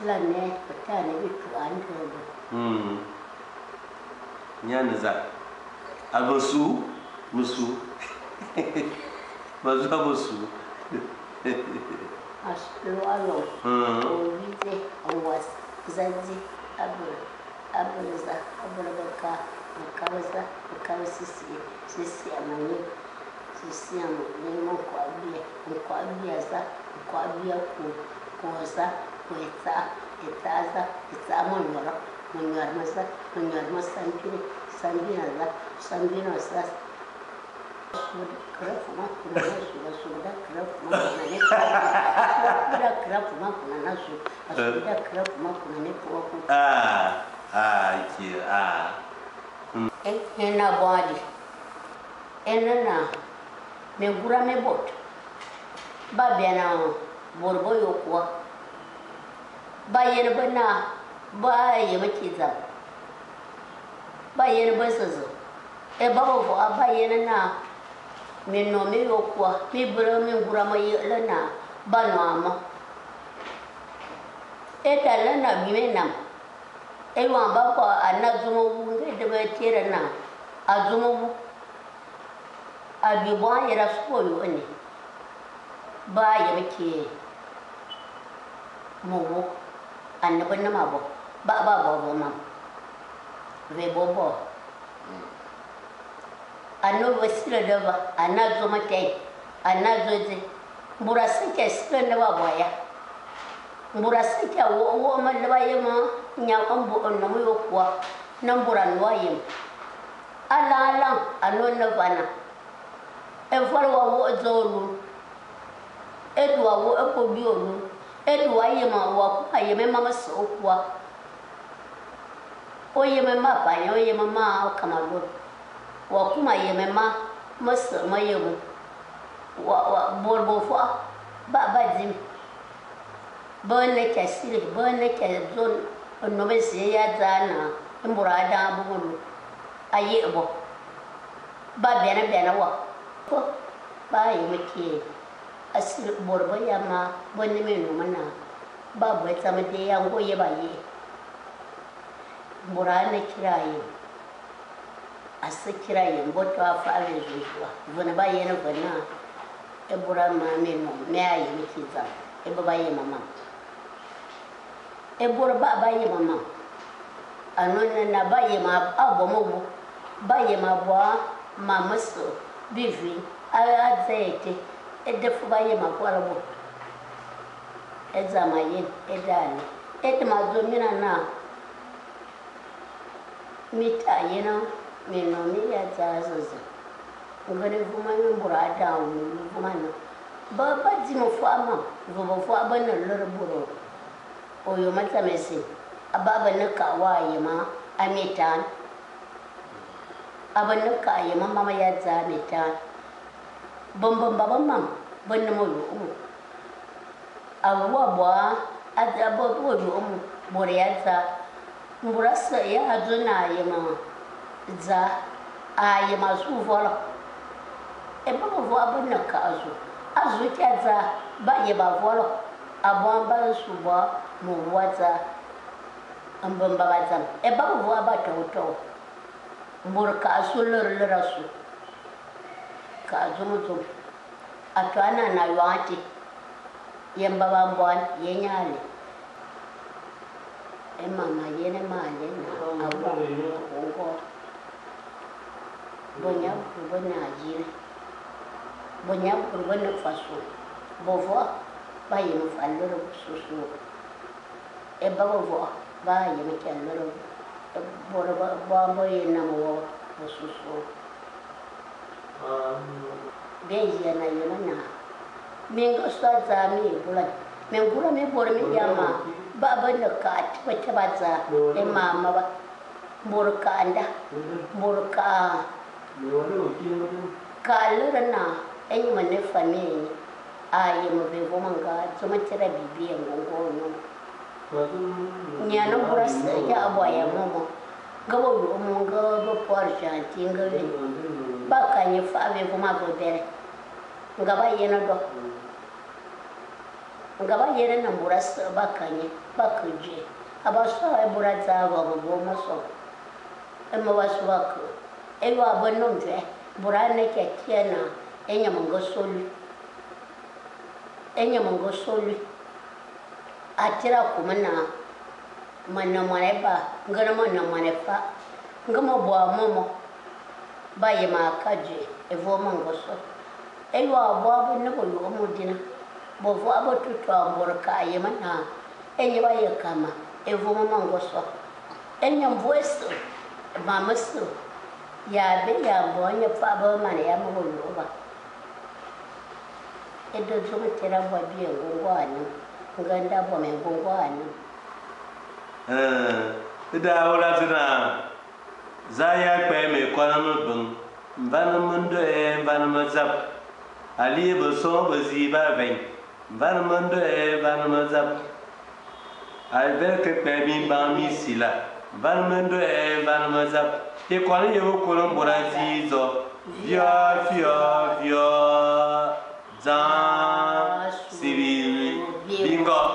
La ne otane bitu ande. Nyane za. Abosu, musu. Bazu abosu. Asulu alo. Ovize onwas zazi abur aburza aburbaka makabaza makabasisi sisi amani sisi amani mkwabia mkwabia za mkwabia ku koza kwetsa etaza etsa monyoro monyoro masa monyoro masambire sambira za sambira sa Ah, ah, ki ah. Ena bwadi ena na me gura me bot ba bena borbo yokuwa ba yene ba na ba yeme kiza ba yene ba zazo e ba bo ba yene na me no me yokuwa me bura me gura ma yele na ba no ama e ta la na bi me nam e wa ba ko ana zumo wu nge de ba tere na a zumo wu a bi bo yera so yo ne ba yeme ke mo wo anna ba na ma bo ba ba bo bo ma ve bo bo ano wasira da ba ana zo mata ana zo je bura sike sira na ba boya bura sike wo wo ma na ba yema nya an bo on na mu yo kuwa nan bura no yem ala ala ano na bana e farwa wo zo lu e duwa wo e ko bi olu e duwa yema wa ku yema mama so kuwa o yema ma pa yo yema ma kama lo wa kuma yeme ma masa mayemu wa wa borbo fo ba ba jim ba ne ke sire ba ne ke zon no be se ya zana mbura da bugulu aye bo ba bena bena wa ko ba yeme ke asir borbo ya ma bonne me no mana ba bo tsama de ya ngo ye ba ye mbura ne kiraye asikira yemboto afa abezuzuwa vona ba yena vona ebura ma me no me ayi mi kiza ebo ba ye mama ebura ba ba ye mama ano na ba ye ma abo mo bu ba ye ma bo ma maso bivi a zete edefu ba ye ma kwala bo eza ma ye edale ete ma zo mina na mita yena me no mi ya zazaza ngane vuma mi mbura da mi vuma na ba ba di mo fo ama vo bo fo aba na lor buro o yo mata mesi aba ba na ka wa ye ma amitan aba na ka ye ma mama ya za mitan bom bom ba bom mam bon na mo yo mu awa bo a da bo bo yo mu bore ya za mbura sa ya zo na ye ma za a ye ma su volo e ba bo aba na ka azu azu kya za ba ye ba volo abo ba su bo mo wa za ambam ba ba za e ba bo aba to to mbur ka su lor lor asu ka azu mu zo ato ana na yo ati yemba ba mbon ye nyale e mama yene male na awa ngo bonya bonya ajire bonya bonya faso bovo ba yem fa loro susu e ba bovo ba yem ke loro boro ba ba bo ye na mo susu be ye na ye na me ngo sa za mi bula me ngura me boro mi yama ba ba na ka ba ta ba za e mama ba boro ka anda boro ka ka lora na enyi ma ne famille a ye mo be bo manga tsoma tira bibi ngongo no nyana bura sa ya abo ya momo ga bo yo mo ga bo por janti nga we ba ka ni fa be bo ma bo bere nga ba ye na do Nga ba yene na bôr ase ba ke nye, ba ke djié. A ba so é bôr a dzaa va be bo moso. É mo ba so ba ke. Éyong a bo n'nôm mvuè, bôr a ne ke kiè naa énye me nga sôlui. Énye me nga sôlui. A tira kume naa, Me ne moan éba, nge me ne moan éfa. Nge me bo a momo, ba ye ma ka djié é vôm me nga so. Éyong a bo be ne be yôô mo dina, bevokh be tutua mbôr kaa yem naa énye ba ye kame é vôm me nga so. Énye mvoa ése, mam mese, ya abé ya mbokh énye faa be mane ya me be yôô ba. Éde dzôm té da bo biè éngôngoo a n'nem, nge da bo ma éngôngoo a n'nem. Éde a wôla dzô naa, Za a ye kpè mekôane mebeng, mvane mendeghe mvane medzap, a lighe besoñ bezi ba vèñ, mvane mendeghe mvane medzap, a vele ke kpè mimbang mi sila, mvane mendeghe mvane medzap, ékôane ye bekôlô mbôr a dzi dzô, vyô, fyô, vyô, dzang, sibiri, bingo.